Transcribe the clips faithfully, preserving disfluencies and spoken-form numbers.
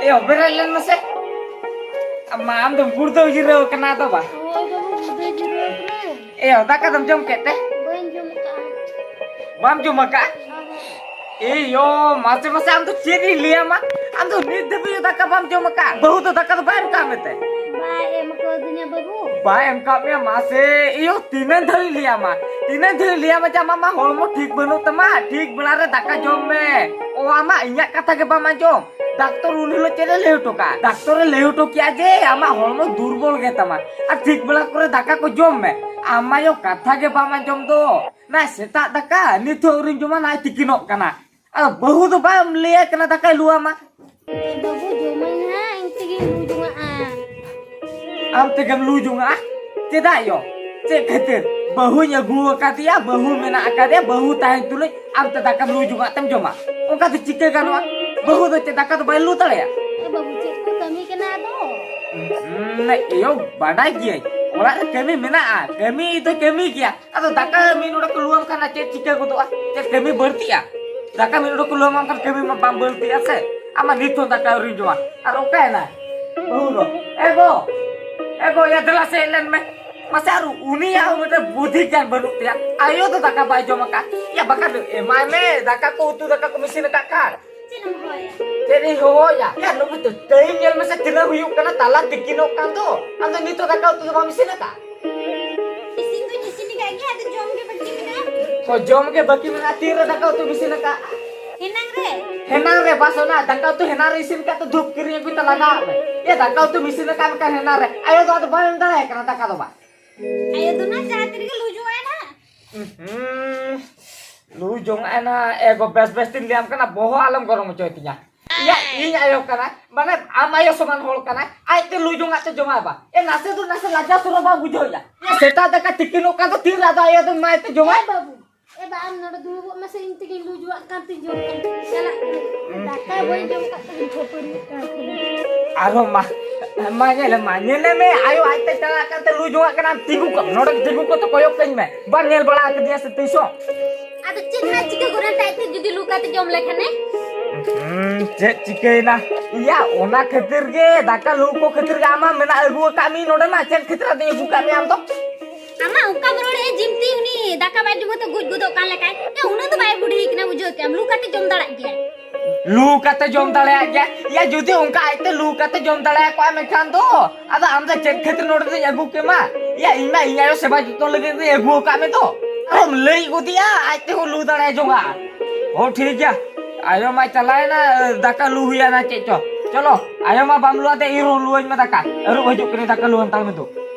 ᱮ, ᱵᱮᱨᱮᱫ ᱞᱮᱱ ᱢᱮᱥᱮ᱾ ᱟᱢ ᱢᱟ, ᱟᱢ ᱫᱚᱢ ᱜᱩᱲᱫᱟᱹᱣ ᱡᱤᱨᱟᱹᱣ ᱠᱟᱱᱟ ᱟᱫᱚ ᱵᱟ᱾ ᱦᱳᱭ ᱵᱟᱹᱵᱩ, ᱜᱩᱲᱫᱟᱹᱣ ᱡᱤᱨᱟᱹᱣ ᱠᱟᱱᱟᱹᱧ᱾ ᱮ, ᱫᱟᱠᱟ ᱫᱚᱢ ᱡᱚᱢ ᱠᱮᱫ ᱛᱮ? ᱵᱟᱹᱧ ᱡᱚᱢ ᱠᱟᱜᱼᱟ᱾ ᱵᱟᱢ ᱡᱚᱢ ᱟᱠᱟᱫᱼᱟ? ᱮ ᱭᱳ, ᱢᱟᱥᱮ ᱢᱟᱥᱮ, ᱟᱢ ᱫᱚ ᱪᱮᱫ ᱤᱧ ᱞᱟᱹᱭᱟᱢᱟ? ᱟᱢ ᱫᱚ ᱱᱤᱛ ᱫᱷᱟᱹᱵᱤᱡ ᱫᱟᱠᱟ ᱵᱟᱢ ᱡᱚᱢ ᱟᱠᱟᱫ? ᱵᱟᱹᱦᱩ ᱫᱚ ᱫᱟᱠᱟ ᱫᱚ ᱵᱟᱭ ᱮᱢ ᱠᱟᱜ ᱢᱮ ᱛᱮ? ᱵᱟᱭ ᱮᱢ ᱠᱟᱣᱫᱤᱧᱟ ᱵᱟᱹᱵᱩ᱾ ᱵᱟᱭ ᱮᱢ ᱠᱟᱜ ᱢᱮᱭᱟ? ᱢᱟᱥᱮ, ᱮ ᱭᱳ, ᱛᱤᱱᱟᱹᱜ ᱫᱷᱟᱹᱵᱤᱡ ᱞᱟᱹᱭᱟᱢᱟ? ᱛᱤᱱᱟᱹᱜ ᱫᱷᱟᱹᱵᱤᱡ ᱞᱟᱹᱭᱟᱢᱟ ᱡᱮ ᱟᱢᱟᱜ ᱢᱟ ᱦᱚᱲᱢᱚ ᱴᱷᱤᱠ ᱵᱟᱹᱱᱩᱜ ᱛᱟᱢᱟ? ᱴᱷᱤᱠ ᱵᱮᱲᱟ ᱨᱮ ᱫᱟᱠᱟ ᱡᱚᱢ ᱢᱮ᱾ ᱚ, ᱟᱢᱟᱜ ᱤᱧᱟᱹᱜ ᱠᱟᱛᱷᱟ ᱜᱮ ᱵᱟᱢ ᱟᱸᱡᱚᱢ? ᱰᱟᱠᱛᱚᱨ ᱩᱱ ᱦᱤᱞᱳᱜ ᱪᱮᱫ ᱮ ᱞᱟᱹᱭ ᱦᱚᱴᱚ ᱠᱟᱜᱼᱟ? ᱰᱟᱠᱛᱚᱨ ᱮ ᱞᱟᱹᱭ ᱦᱚᱴᱚ ᱠᱮᱜᱼᱟ ᱡᱮ ᱟᱢᱟᱜ ᱦᱚᱲᱢᱚ ᱫᱩᱨᱵᱚᱞ ᱜᱮ ᱛᱟᱢᱟ ᱟᱨ ᱴᱷᱤᱠ ᱵᱮᱲᱟ ᱠᱚᱨᱮ ᱫᱟᱠᱟ ᱠᱚ ᱡᱚᱢ ᱢᱮ᱾ ᱟᱢ ᱢᱟ ᱭᱳ ᱠᱟᱛᱷᱟ ᱜᱮ ᱵᱟᱢ ᱟᱸᱡᱚᱢ ᱫᱚ᱾ ᱱᱟ ᱥᱮᱛᱟᱜ ᱫᱟᱠᱟ ᱱᱤᱛ ᱦᱚᱸ ᱟᱹᱣᱨᱤᱢ ᱡᱚᱢᱟ, ᱱᱚᱜᱼᱚᱭ ᱛᱤᱠᱤᱱᱚᱜ ᱠᱟᱱᱟ᱾ ᱟᱨ ᱵᱟᱹᱦᱩ ᱫᱚ ᱵᱟᱢ ᱞᱟᱹᱭᱟᱭ ᱠᱟᱱᱟ ᱫᱟᱠᱟᱭ ᱞᱩᱣᱟᱢᱟ᱾ ᱮ ᱵᱟᱹᱵᱩ, ᱡᱚᱢᱟᱹᱧ ᱦᱟᱸᱜ, ᱤᱧ ᱛᱮᱜᱮᱧ ᱞᱩ ᱡᱚᱝᱟᱜᱼᱟ᱾ ᱟᱢ ᱛᱮᱜᱮᱢ ᱞᱩ ᱡᱚᱝᱟᱜᱼᱟ? ᱪᱮᱫᱟᱜ ᱭᱳ? ᱪᱮᱫ ᱠᱷᱟᱹᱛᱤᱨ? ᱵᱟᱹᱦᱩᱧ ᱟᱹᱜᱩ ᱟᱠᱟᱫᱮᱭᱟ, ᱵᱟᱹᱦᱩ ᱢᱮᱱᱟᱜ ᱟᱠᱟᱫᱮᱭᱟ, ᱵᱟᱹᱦᱩ ᱛᱟᱦᱮᱸ ᱛᱩᱞᱩᱡ ᱟᱢ ᱛᱮ ᱫᱟᱠᱟᱢ ᱞᱩ ᱡᱚᱝᱟᱜ ᱛᱮᱢ ᱡᱚᱢᱟ? ᱚᱱᱠᱟ ᱫᱚ ᱪᱤᱠᱟᱹ ᱜᱟᱱᱚᱜᱼᱟ? ᱵᱟᱹᱦᱩ ᱫᱚ ᱪᱮᱫ ᱫᱟᱠᱟ ᱫᱚ ᱵᱟᱭ ᱞᱩ ᱫᱟᱲᱮᱭᱟᱜᱼᱟ? ᱮ ᱵᱟᱹᱵᱩ, ᱪᱮᱫ ᱠᱚ ᱠᱟᱹᱢᱤ ᱠᱟᱱᱟ ᱟᱫᱚ? ᱦᱩᱸ, ᱮᱭᱳ, ᱵᱟᱰᱟᱭ ᱜᱤᱭᱟᱹᱧ, ᱚᱲᱟᱜ ᱨᱮ ᱠᱟᱹᱢᱤ ᱢᱮᱱᱟᱜᱼᱟ, ᱠᱟᱹᱢᱤ ᱫᱚ ᱠᱟᱹᱢᱤ ᱜᱮᱭᱟ᱾ ᱟᱫᱚ ᱫᱟᱠᱟ ᱢᱤᱫ ᱰᱚᱸᱰᱮᱠ ᱠᱚ ᱞᱩᱣᱟᱢ ᱠᱷᱟᱱ ᱪᱮᱫ ᱪᱤᱠᱟᱹ ᱜᱚᱫᱚᱜᱼᱟ? ᱪᱮᱫ ᱠᱟᱹᱢᱤ ᱵᱟᱹᱲᱛᱤᱜᱼᱟ? ᱫᱟᱠᱟ ᱢᱤᱫ ᱰᱚᱸᱰᱮᱠ ᱠᱚ ᱞᱩᱣᱟᱢ ᱠᱷᱟᱱ ᱠᱟᱹᱢᱤ ᱢᱟ ᱵᱟᱝ ᱵᱟᱹᱲᱛᱤᱜᱼᱟ ᱥᱮ? ᱟᱢ ᱢᱟ ᱱᱤᱛ ᱦᱚᱸ ᱫᱟᱠᱟ ᱟᱹᱣᱨᱤᱢ ᱡᱚᱢᱟ᱾ ᱟᱨ ᱚᱠᱟᱭᱮᱱᱟ ᱵᱟᱹᱦᱩ ᱫᱚ? ᱮ ᱜᱚ, ᱮ ᱜᱚ, ᱭᱟ ᱫᱮᱞᱟ ᱥᱮ ᱦᱮᱡ ᱞᱮᱱ ᱢᱮ᱾ ᱢᱟᱥᱮ ᱟᱨ ᱩᱱᱤᱭᱟᱜ ᱦᱚᱸ ᱢᱤᱫᱴᱮᱱ ᱵᱩᱫᱷᱤ ᱜᱮᱭᱟᱱ ᱵᱟᱹᱱᱩᱜ ᱛᱟᱭᱟ᱾ ᱟᱭᱳ ᱫᱚ ᱫᱟᱠᱟ ᱵᱟᱭ ᱡᱚᱢ ᱟᱠᱟᱫ᱾ ᱭᱟ ᱵᱟᱠᱷᱟᱱ ᱮᱢᱟᱭ ᱢᱮ, ᱫᱟᱠᱟ ᱠᱚ ᱩᱛᱩ ᱫᱟᱠᱟ ᱠᱚᱢ ᱤᱥᱤᱱ ᱟᱠᱟᱫ ᱠᱷᱟᱱ᱾ ᱪᱮᱫ ᱮᱢ ᱦᱚᱦᱚᱣᱟᱭᱟ? ᱪᱮᱫ ᱤᱧ ᱦᱚᱦᱚᱣᱟᱭᱟ? ᱭᱟ ᱱᱩᱠᱩ ᱫᱚ ᱴᱟᱭᱤᱢ ᱧᱮᱞ ᱢᱮᱥᱮ, ᱛᱤᱱᱟᱹᱜ ᱦᱩᱭᱩᱜ ᱠᱟᱱᱟ, ᱛᱟᱞᱟ ᱛᱤᱠᱤᱱᱚᱜ ᱠᱟᱱ ᱫᱚ᱾ ᱟᱢ ᱫᱚ ᱱᱤᱛᱚᱜ ᱫᱟᱠᱟ ᱩᱛᱩ ᱫᱚ ᱵᱟᱢ ᱤᱥᱤᱱ ᱟᱠᱟᱫ? ᱤᱥᱤᱱ ᱫᱩᱧ ᱤᱥᱤᱱ ᱟᱠᱟᱫ ᱜᱮᱭᱟ, ᱟᱫᱚ ᱡᱚᱢ ᱜᱮ ᱵᱟᱹᱠᱤ ᱢᱮᱱᱟᱜᱼᱟ᱾ ᱚ, ᱡᱚᱢ ᱜᱮ ᱵᱟᱹᱠᱤ ᱢᱮᱱᱟᱜᱼᱟ? ᱛᱤᱨᱮ ᱫᱟᱠᱟ ᱩᱛᱩᱢ ᱤᱥᱤᱱ ᱟᱠᱟᱫ? ᱦᱮᱱᱟᱝ ᱨᱮ᱾ ᱦᱮᱱᱟᱝ ᱨᱮ? ᱵᱟᱥ, ᱚᱱᱟ ᱫᱟᱠᱟ ᱩᱛᱩ ᱦᱮᱱᱟᱝ ᱨᱮ ᱤᱥᱤᱱ ᱠᱟᱜ ᱛᱮ ᱫᱷᱩᱯ ᱠᱤᱨᱤᱧ ᱟᱹᱜᱩᱭ ᱛᱮ ᱞᱟᱜᱟᱣᱟᱜ ᱢᱮ᱾ ᱭᱟ ᱫᱟᱠᱟ ᱩᱛᱩᱢ ᱤᱥᱤᱱ ᱟᱠᱟᱫ ᱢᱮᱱᱠᱷᱟᱱ ᱦᱮᱱᱟᱝ ᱨᱮ, ᱟᱭᱳ ᱫᱚ ᱟᱫᱚ ᱵᱟᱢ ᱮᱢ ᱫᱟᱲᱮᱭᱟᱭ ᱠᱟᱱᱟ ᱫᱟᱠᱟ ᱫᱚ ᱵᱟ᱾ ᱟᱭᱳ ᱫᱚ ᱱᱟ ᱡᱟᱦᱟᱸ ᱛᱤ ᱨᱮᱜᱮ ᱞᱩ ᱡᱚᱝᱟᱭ ᱱᱟ᱾ ᱦᱩᱸ, ᱞᱩ ᱡᱚᱝᱟᱭ ᱱᱟ᱾ ᱮ ᱜᱚ, ᱵᱮᱥ ᱵᱮᱥ ᱛᱤᱧ ᱞᱟᱹᱭᱟᱢ ᱠᱟᱱᱟ, ᱵᱚᱦᱚᱜ ᱟᱞᱚᱢ ᱜᱚᱨᱚᱢ ᱦᱚᱪᱚᱭ ᱛᱤᱧᱟ᱾ ᱤᱭᱟ, ᱤᱧ ᱟᱭᱳ ᱠᱟᱱᱟᱭ, ᱢᱟᱱᱮ ᱟᱢ ᱟᱭᱳ ᱥᱚᱢᱟᱱ ᱦᱚᱲ ᱠᱟᱱᱟᱭ, ᱟᱡ ᱛᱮ ᱞᱩ ᱡᱚᱝᱟᱜ ᱛᱮ ᱡᱚᱢᱟᱭ ᱵᱟ᱾ ᱮ, ᱱᱟᱥᱮ ᱫᱚ ᱱᱟᱥᱮ ᱞᱟᱡᱟ ᱥᱚᱨᱚᱢ ᱵᱟᱝ ᱵᱩᱡᱷᱟᱹᱣ ᱭᱟ? ᱮ, ᱥᱮᱛᱟᱜ ᱫᱟᱠᱟ ᱛᱤᱠᱤᱱᱚᱜ ᱠᱟᱱ ᱫᱚ, ᱛᱤᱱ ᱨᱮ ᱟᱫᱚ ᱟᱭᱳ ᱫᱚ ᱮᱢᱟᱭ ᱛᱮ ᱡᱚᱢᱟᱭ? ᱮ ᱵᱟᱹᱵᱩ, ᱮ ᱵᱟ, ᱟᱢ ᱱᱚᱰᱮ ᱫᱩᱲᱩᱵᱚᱜ ᱢᱮᱥᱮ, ᱤᱧ ᱛᱮᱜᱤᱧ ᱞᱩ ᱡᱚᱝᱟᱜ ᱠᱟᱱ ᱛᱤᱧ ᱡᱚᱢ ᱠᱟᱱ ᱛᱤᱧ ᱪᱟᱞᱟᱜ ᱠᱟᱱᱟ᱾ ᱫᱟᱠᱟ ᱵᱟᱹᱧ ᱡᱚᱢ ᱠᱟᱜ ᱛᱮᱜᱤᱧ ᱠᱷᱟᱹᱯᱟᱹᱨᱤᱭᱟᱹᱜ ᱠᱟᱱᱟ᱾ ᱟᱨᱦᱚᱸ ᱢᱟ, ᱢᱟ ᱧᱮᱞ ᱢᱟ, ᱧᱮᱞᱮ ᱢᱮ, ᱟᱭᱳ ᱟᱡ ᱛᱮ ᱪᱟᱞᱟᱜ ᱠᱟᱱ ᱛᱮ ᱞᱩ ᱡᱚᱝᱟᱜ ᱠᱟᱱᱟ, ᱛᱤᱸᱜᱩ ᱠᱚᱜ, ᱱᱚᱰᱮ ᱛᱤᱸᱜᱩ ᱠᱚᱜ ᱛᱮ ᱠᱚᱭᱚᱜ ᱠᱟᱹᱧ ᱢᱮ, ᱵᱟᱢ ᱧᱮᱞ ᱵᱟᱲᱟ ᱟᱠᱟᱫᱤᱧᱟ ᱥᱮ ᱛᱤᱥ ᱦᱚᱸ? ᱟᱫᱚ ᱪᱮᱫ ᱦᱟᱸᱜ ᱪᱤᱠᱟᱹ ᱜᱚᱫ ᱮᱱ ᱛᱟᱭ ᱛᱮ ᱡᱩᱫᱤ ᱞᱩ ᱠᱟᱛᱮ ᱡᱚᱢ ᱞᱮᱠᱷᱟᱱᱮ? ᱦᱩᱸ, ᱪᱮᱫ ᱪᱤᱠᱟᱹᱭᱮᱱᱟ? ᱤᱭᱟ, ᱚᱱᱟ ᱠᱷᱟᱹᱛᱤᱨ ᱜᱮ, ᱫᱟᱠᱟ ᱞᱩ ᱠᱚ ᱠᱷᱟᱹᱛᱤᱨ ᱜᱮ ᱟᱢ ᱢᱟ ᱢᱮᱱᱟᱜ ᱟᱹᱜᱩ ᱟᱠᱟᱫ ᱢᱮ ᱱᱚᱰᱮ ᱢᱟ᱾ ᱪᱮᱫ ᱠᱷᱟᱹᱛᱤᱨ ᱟᱫᱚᱧ ᱟᱹᱜᱩ ᱠᱟᱜ ᱢᱮᱭᱟ ᱟᱢ ᱫᱚ? ᱟᱢ ᱢᱟ ᱚᱱᱠᱟᱢ ᱨᱚᱲᱮᱫᱼᱟ, ᱡᱤᱢᱛᱤ ᱩᱱᱤ ᱫᱟᱠᱟ ᱵᱟᱭ ᱡᱚᱢ ᱠᱟᱛᱮ ᱜᱩᱡ ᱜᱚᱫᱚᱜ ᱠᱟᱱ ᱞᱮᱠᱟᱭ᱾ ᱭᱟ, ᱩᱱᱟᱹᱜ ᱫᱚ ᱵᱟᱭ ᱵᱩᱰᱷᱤ ᱠᱟᱱᱟ, ᱵᱩᱡᱷᱟᱹᱣ ᱠᱮᱜᱼᱟᱢ, ᱞᱩ ᱠᱟᱛᱮ ᱡᱚᱢ ᱫᱟᱲᱮᱭᱟᱜ ᱜᱮᱭᱟ᱾ ᱞᱩ ᱠᱟᱛᱮ ᱡᱚᱢ ᱫᱟᱲᱮᱭᱟᱜ ᱜᱮᱭᱟ? ᱭᱟ, ᱡᱩᱫᱤ ᱚᱱᱠᱟ ᱟᱡᱛᱮ ᱞᱩ ᱠᱟᱛᱮ ᱡᱚᱢ ᱫᱟᱲᱮᱭᱟᱜ ᱠᱚᱣᱟ ᱢᱮᱱᱠᱷᱟᱱ ᱫᱚ, ᱟᱫᱚ ᱟᱢ ᱫᱚ ᱪᱮᱫ ᱠᱷᱟᱹᱛᱤᱨ ᱱᱚᱰᱮ ᱫᱚᱧ ᱟᱹᱜᱩ ᱠᱮᱢᱟ? ᱭᱟ, ᱤᱧ ᱢᱟ ᱤᱧ ᱟᱭᱳ ᱥᱮᱵᱟ ᱡᱚᱛᱚᱱ ᱞᱟᱹᱜᱤᱫ ᱫᱚᱧ ᱟᱹᱜᱩ ᱟᱠᱟᱫ ᱢᱮ ᱫᱚ᱾ ᱟᱨᱦᱚᱸᱢ ᱞᱟᱹᱭ ᱜᱚᱫᱮᱭᱟ, ᱟᱡ ᱛᱮᱦᱚᱸ ᱞᱩ ᱫᱟᱲᱮ ᱡᱚᱝᱟ᱾ ᱦᱚᱸ, ᱴᱷᱤᱠ ᱜᱮᱭᱟ᱾ ᱟᱭᱳ ᱢᱟᱭ ᱪᱟᱞᱟᱣᱮᱱᱟ, ᱫᱟᱠᱟ ᱞᱩ ᱦᱩᱭᱟ ᱱᱟ ᱪᱮᱫ ᱪᱚ᱾ ᱪᱚᱞᱚ, ᱟᱭᱳ ᱢᱟ ᱵᱟᱢ ᱞᱩ ᱟᱫᱮ, ᱤᱧ ᱨᱩ ᱞᱩᱣᱟᱹᱧ ᱢᱮ ᱫᱟᱠᱟ᱾ ᱟᱹᱨᱩᱵ ᱦᱤᱡᱩᱜ ᱠᱟᱹᱱᱟᱹᱧ, ᱫᱟᱠᱟ ᱞᱩ ᱦᱟᱛᱟᱲ ᱢᱮ ᱫᱩ᱾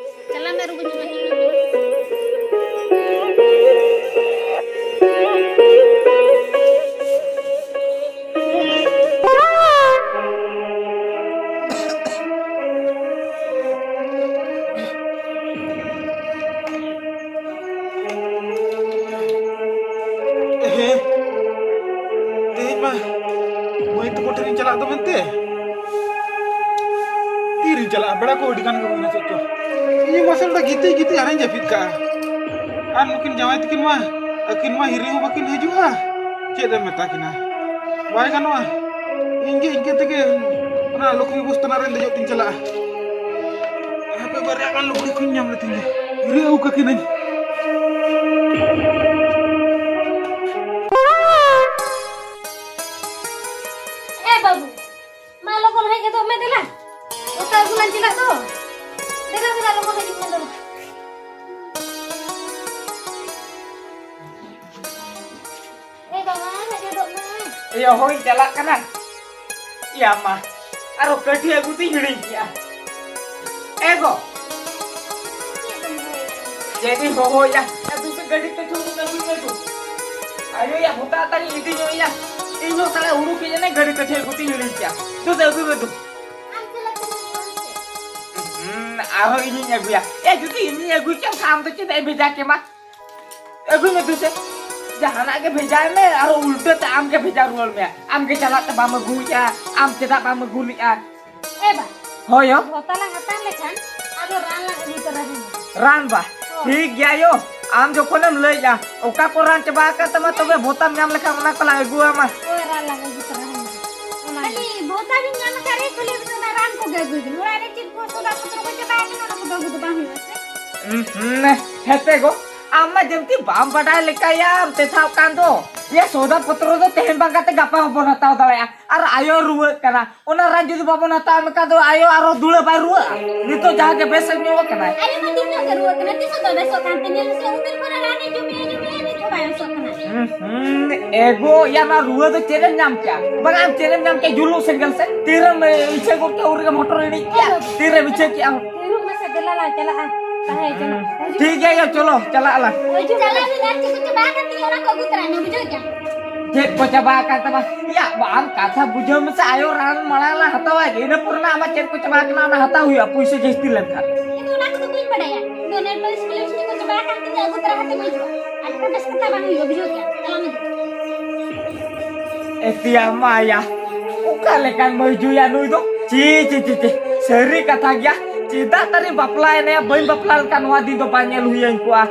ᱪᱟᱞᱟᱜ ᱢᱮ, ᱟᱹᱨᱩᱵ ᱦᱤᱡᱩᱜ ᱢᱮ᱾ ᱦᱮᱸ, ᱛᱮᱦᱮᱧ ᱢᱟ ᱢᱟᱹᱭ ᱛᱟᱠᱚ ᱴᱷᱮᱱᱤᱧ ᱪᱟᱞᱟᱜ ᱫᱚ ᱢᱮᱱᱛᱮ᱾ ᱛᱤᱨᱤᱧ ᱪᱟᱞᱟᱜᱼᱟ? ᱵᱮᱲᱟ ᱠᱚ ᱟᱹᱰᱤ ᱜᱟᱱ ᱜᱮ ᱦᱩᱭᱱᱟ ᱪᱮᱫ ᱪᱚ᱾ ᱤᱧ ᱢᱟ ᱥᱮ ᱱᱚᱰᱮ ᱜᱤᱛᱤᱡ ᱜᱤᱛᱤᱡ ᱟᱨᱤᱧ ᱡᱟᱹᱯᱤᱫ ᱠᱟᱜᱼᱟ᱾ ᱟᱨ ᱱᱩᱠᱤᱱ ᱡᱟᱶᱟᱭ ᱛᱟᱹᱠᱤᱱ ᱢᱟ, ᱟᱹᱠᱤᱱ ᱢᱟ ᱦᱤᱨᱤ ᱦᱚᱸ ᱵᱟᱹᱠᱤᱱ ᱦᱤᱡᱩᱜᱼᱟ᱾ ᱪᱮᱫ ᱮᱢ ᱢᱮᱛᱟ ᱠᱤᱱᱟ? ᱵᱟᱭ ᱜᱟᱱᱚᱜᱼᱟ᱾ ᱤᱧ ᱜᱮ ᱤᱱᱠᱟᱹ ᱛᱮᱜᱮ ᱚᱱᱟ ᱞᱚᱠᱠᱷᱢᱤ ᱵᱚᱥ ᱛᱟᱱᱟ ᱨᱮ ᱫᱮᱡᱚᱜ ᱛᱤᱧ ᱪᱟᱞᱟᱜᱼᱟ᱾ ᱦᱟᱯᱮ, ᱵᱟᱨᱭᱟ ᱜᱟᱱ ᱞᱩᱜᱽᱲᱤ ᱠᱚᱧ ᱧᱟᱢ ᱞᱮᱛᱤᱧ ᱜᱮ᱾ ᱦᱤᱨᱤ ᱟᱹᱜᱩ ᱠᱟᱹᱠᱤᱱᱟᱹᱧ᱾ ᱮ ᱵᱟᱹᱵᱩ, ᱢᱟ ᱞᱚᱜᱚᱱ ᱦᱮᱡ ᱜᱚᱫᱚᱜ ᱢᱮ ᱫᱮᱞᱟ᱾ ᱚᱛᱟ ᱟᱹᱜᱩ ᱞᱟᱝ ᱪᱟᱞᱟᱜ ᱫᱚ᱾ ᱫᱮᱞᱟ, ᱫᱮᱞᱟ, ᱞᱚᱜᱚᱱ ᱦᱤᱡᱩᱜ ᱢᱮ ᱫᱮᱞᱟ᱾ ᱮ ᱵᱟᱵᱟ, ᱦᱮᱡ ᱜᱚᱫᱚᱜ ᱢᱮ᱾ ᱮᱭᱟ, ᱦᱳᱭ, ᱪᱟᱞᱟᱜ ᱠᱟᱱᱟ᱾ ᱮᱭᱟ ᱢᱟ, ᱟᱨᱚ ᱠᱟᱹᱴᱷᱤ ᱟᱹᱜᱩ ᱛᱤᱧ ᱦᱤᱲᱤᱧ ᱠᱮᱜᱼᱟ᱾ ᱮ ᱜᱚ᱾ ᱪᱮᱫ ᱮᱢ ᱦᱚᱦᱚᱭᱟ? ᱪᱮᱫ ᱤᱧ ᱦᱚᱦᱚᱭᱟ? ᱮ, ᱫᱩᱥᱮ ᱜᱟᱹᱰᱤ ᱛᱮ ᱪᱷᱩᱴᱩ ᱟᱹᱜᱩᱭ ᱢᱮ ᱫᱩ᱾ ᱟᱭᱳᱭᱟ, ᱵᱷᱚᱛᱟ ᱛᱟᱹᱱᱤᱡ ᱤᱫᱤ ᱧᱚᱜ ᱮᱭᱟ᱾ ᱤᱧ ᱦᱚᱸ ᱥᱟᱞᱟ ᱦᱩᱲᱩ ᱠᱤ ᱡᱟᱱᱮ ᱜᱟᱹᱰᱤ ᱛᱮ ᱪᱷᱩᱴᱩ ᱟᱹᱜᱩᱭ ᱢᱮ ᱫᱩ᱾ ᱫᱩᱥᱮ ᱟᱹᱜᱩᱭ ᱢᱮ ᱫᱩ᱾ ᱟᱢ ᱪᱟᱞᱟᱜ ᱠᱟᱱᱟ ᱥᱮ ᱵᱟᱝ? ᱦᱩᱸ, ᱟᱨᱦᱚᱸ ᱤᱧᱤᱧ ᱟᱹᱜᱩᱭᱟ᱾ ᱮ, ᱡᱩᱫᱤ ᱤᱧᱤᱧ ᱟᱹᱜᱩᱭ ᱠᱷᱟᱱ ᱟᱢ ᱫᱚ ᱪᱮᱫᱟᱜ ᱮᱢ ᱵᱷᱮᱡᱟ ᱠᱮᱢᱟ? ᱟᱹᱜᱩᱭ ᱢᱮ ᱫᱩᱥᱮ᱾ ᱡᱟᱦᱟᱱᱟᱜ ᱜᱮ ᱵᱷᱮᱡᱟᱭ ᱢᱮ, ᱟᱨᱚ ᱩᱞᱴᱟᱹ ᱛᱮ ᱟᱢ ᱜᱮ ᱵᱷᱮᱡᱟ ᱨᱩᱣᱟᱹᱲ ᱢᱮᱭᱟ᱾ ᱟᱢ ᱜᱮ ᱪᱟᱞᱟᱜ ᱛᱮ ᱵᱟᱢ ᱟᱹᱜᱩᱭᱮᱫᱼᱟ, ᱟᱢ ᱪᱮᱫᱟᱜ ᱵᱟᱢ ᱟᱹᱜᱩ ᱞᱮᱫᱼᱟ? ᱮ ᱵᱟ, ᱦᱳᱭ ᱭᱳ᱾ ᱵᱷᱚᱛᱟ ᱞᱟᱝ ᱦᱟᱛᱟᱣ ᱞᱮᱠᱷᱟᱱ ᱟᱫᱚ ᱨᱟᱱ ᱞᱟᱝ ᱟᱹᱜᱩ ᱛᱚᱨᱟ ᱟᱢᱟ᱾ ᱨᱟᱱ ᱵᱟ? ᱦᱳᱭ᱾ ᱴᱷᱤᱠ ᱜᱮᱭᱟ ᱭᱳ, ᱟᱢ ᱡᱚᱠᱷᱚᱱᱮᱢ ᱞᱟᱹᱭᱮᱫᱼᱟ, ᱚᱠᱟ ᱠᱚ ᱨᱟᱱ ᱪᱟᱵᱟ ᱟᱠᱟᱱ ᱛᱟᱢᱟ, ᱛᱚᱵᱮ ᱵᱷᱚᱛᱟᱢ ᱧᱟᱢ ᱞᱮᱠᱷᱟᱱ ᱚᱱᱟ ᱠᱚᱞᱟᱝ ᱟᱹᱜᱩᱣᱟᱢᱟ᱾ ᱦᱳᱭ, ᱨᱟᱱ ᱞᱟᱝ ᱟᱹᱜᱩ ᱛᱚᱨᱟ ᱟᱢᱟ᱾ ᱵᱚᱫᱟ ᱵᱤᱱ ᱧᱟᱢ ᱟᱠᱟᱫ ᱨᱮ, ᱠᱷᱟᱹᱞᱤ ᱟᱹᱵᱤᱱ ᱚᱱᱟ ᱨᱟᱱ ᱠᱚᱜᱮ ᱟᱹᱜᱩᱭ ᱵᱤᱱ᱾ ᱚᱲᱟᱜ ᱨᱮ ᱪᱮᱫ ᱠᱚ ᱥᱚᱫᱟ ᱯᱚᱛᱨᱚ ᱠᱚ ᱪᱟᱵᱟ ᱟᱠᱟᱱᱟ, ᱚᱱᱟ ᱠᱚᱫᱚ ᱟᱹᱜᱩ ᱫᱚ ᱵᱟᱝ ᱦᱩᱭᱩᱜᱼᱟ ᱥᱮ? ᱦᱩᱸ, ᱦᱩᱸ, ᱦᱮᱸᱛᱮ ᱜᱚ, ᱟᱢ ᱢᱟ ᱡᱟᱹᱱᱛᱤ ᱵᱟᱢ ᱵᱟᱰᱟᱭ ᱞᱮᱠᱟᱭᱟᱢ ᱛᱮᱛᱷᱟᱣ ᱠᱟᱱ ᱫᱚ᱾ ᱭᱟ, ᱥᱚᱫᱟ ᱯᱚᱛᱨᱚ ᱫᱚ ᱛᱮᱦᱮᱧ ᱵᱟᱝ ᱠᱟᱛᱮ ᱜᱟᱯᱟ ᱦᱚᱸᱵᱚᱱ ᱦᱟᱛᱟᱣ ᱫᱟᱲᱮᱭᱟᱜᱼᱟ᱾ ᱟᱨ ᱟᱭᱳ ᱨᱩᱣᱟᱹᱜ ᱠᱟᱱᱟ, ᱚᱱᱟ ᱨᱟᱱ ᱡᱩᱫᱤ ᱵᱟᱵᱚᱱ ᱦᱟᱛᱟᱣᱟ, ᱮᱱᱠᱷᱟᱱ ᱫᱚ ᱟᱭᱳ ᱟᱨᱚ ᱫᱩᱲᱟᱹ ᱵᱟᱭ ᱨᱩᱣᱟᱹᱜᱼᱟ᱾ ᱱᱤᱛᱚᱜ ᱡᱟᱦᱟᱸ ᱜᱮ ᱵᱮᱥ ᱧᱚᱜ ᱠᱟᱱᱟᱭ᱾ ᱟᱭᱳ ᱢᱟ ᱫᱤᱱ ᱜᱮ ᱨᱩᱣᱟᱹᱜ ᱠᱟᱱᱟ, ᱛᱤᱥ ᱦᱚᱸ ᱵᱟᱭ ᱵᱮᱥᱚᱜ ᱠᱟᱱ ᱛᱤᱧᱟ᱾ ᱥᱮ ᱩᱢᱮᱨ ᱠᱚᱨᱮ ᱨᱟᱱᱮ ᱡᱚᱢᱮᱜᱼᱟ, ᱡᱚᱢᱮᱜᱼᱟ, ᱱᱤᱛ ᱦᱚᱸ ᱵᱟᱭ ᱵᱮᱥᱚᱜ ᱠᱟᱱᱟ᱾ ᱦᱩᱸ, ᱦᱩᱸ, ᱮᱜᱳ, ᱭᱟ, ᱱᱚᱣᱟ ᱨᱩᱣᱟᱹ ᱫᱚ ᱪᱮᱫ ᱮᱢ ᱧᱟᱢ ᱠᱮᱜᱼᱟ? ᱵᱟᱝ, ᱟᱢ ᱪᱮᱫ ᱮᱢ ᱧᱟᱢ ᱠᱮᱜᱼᱟ? ᱡᱩᱞᱩᱜ ᱥᱮᱸᱜᱮᱞ ᱥᱮ? ᱛᱤᱨᱮᱢ, ᱮ, ᱤᱪᱷᱟᱹ ᱜᱚᱫ ᱠᱮᱜᱼᱟ, ᱩᱱ ᱨᱮᱜᱮ ᱢᱚᱴᱚᱨ ᱮᱱᱮᱡ ᱠᱮᱜᱼᱟ? ᱛᱤᱨᱮᱢ ᱤᱪᱷᱟᱹ ᱠᱮᱜᱼᱟ? ᱦᱤᱡᱩᱜ ᱢᱮᱥᱮ, ᱫᱮᱞᱟ ᱞᱟᱝ ᱪᱟᱞᱟᱜᱼᱟ᱾ ᱛᱟᱦᱮᱸ ᱦᱚᱪᱚ ᱢᱮ᱾ ᱦᱩᱸ᱾ ᱴᱷᱤᱠ ᱜᱮᱭᱟ, ᱭᱟ, ᱪᱚᱞᱚ, ᱪᱟᱞᱟᱜ ᱟᱞᱟᱝ᱾ ᱦᱤᱡᱩᱜ ᱪᱟᱞᱟᱜ ᱢᱮ᱾ ᱟᱹᱵᱤᱱ ᱟᱨ ᱪᱮᱫ ᱠᱚ ᱪᱟᱵᱟ ᱟᱠᱟᱱ ᱛᱤᱧᱟ, ᱚᱱᱟ ᱠᱚ ᱟᱹᱜᱩ ᱛᱚᱨᱟᱭ ᱢᱮ, ᱵᱩᱡᱷᱟᱹᱣ ᱠᱮᱜᱼᱟᱢ? ᱪᱮᱫ ᱠᱚ ᱪᱟᱵᱟ ᱟᱠᱟᱱ ᱛᱟᱢᱟ? ᱭᱟ, ᱵᱟ, ᱟᱢ ᱠᱟᱛᱷᱟ ᱵᱩᱡᱷᱟᱹᱣ ᱢᱮᱥᱮ, ᱟᱭᱳ ᱨᱟᱱ ᱢᱟᱲᱟᱝ ᱞᱟᱝ ᱦᱟᱛᱟᱣᱟ, ᱤᱱᱟᱹ ᱯᱚᱨᱮ ᱱᱟᱜ ᱟᱢᱟᱜ ᱪᱮᱫ ᱠᱚ ᱪᱟᱵᱟ ᱟᱠᱟᱱᱟ, ᱚᱱᱟ ᱦᱟᱛᱟᱣ ᱦᱩᱭᱩᱜᱼᱟ, ᱯᱩᱭᱥᱟᱹ ᱡᱟᱹᱥᱛᱤ ᱞᱮᱱᱠᱷᱟᱱ᱾ ᱤᱧ ᱫᱚ ᱚᱱᱟ ᱠᱚᱫᱚ ᱵᱟᱹᱧ ᱵᱟᱰᱟᱭᱟ᱾ ᱤᱧ ᱫᱚ ᱚᱱᱮ ᱯᱩᱭᱥᱟᱹ ᱠᱚ ᱪᱟᱵᱟ ᱟᱠᱟᱱ ᱛᱤᱧᱟ, ᱟᱹᱜᱩ ᱛᱚᱨᱟ ᱠᱟᱛᱮ ᱵᱟᱹᱧ ᱦᱤᱡᱩᱜᱼᱟ᱾ ᱟᱨ ᱢᱤᱫᱴᱟᱝ ᱵᱮᱥ ᱠᱟᱛᱷᱟ ᱵᱟᱝ ᱦᱩᱭᱩᱜᱼᱟ, ᱵᱩᱡᱷᱟᱹᱣ ᱠᱮᱜᱼᱟᱢ? ᱪᱟᱞᱟᱜ ᱢᱮ᱾ ᱮᱛᱤᱭᱟ ᱢᱟᱭᱟ, ᱚᱠᱟ ᱞᱮᱠᱟᱱ ᱢᱟᱹᱭᱡᱩᱭᱟ ᱱᱩᱭ ᱫᱚ? ᱪᱤ, ᱪᱤ, ᱪᱤ, ᱪᱤ, ᱥᱟᱹᱨᱤ ᱠᱟᱛᱷᱟ ᱜᱮᱭᱟ᱾ ᱪᱮᱫᱟᱜ ᱛᱟᱹᱱᱤᱧ ᱵᱟᱯᱞᱟᱭᱮᱱᱟ? ᱵᱟᱹᱧ ᱵᱟᱯᱞᱟ ᱞᱮᱱᱠᱷᱟᱱ ᱱᱚᱣᱟ ᱫᱤᱱ ᱫᱚ ᱵᱟᱝ ᱧᱮᱞ ᱦᱩᱭᱟᱹᱧ ᱠᱚᱜᱼᱟ᱾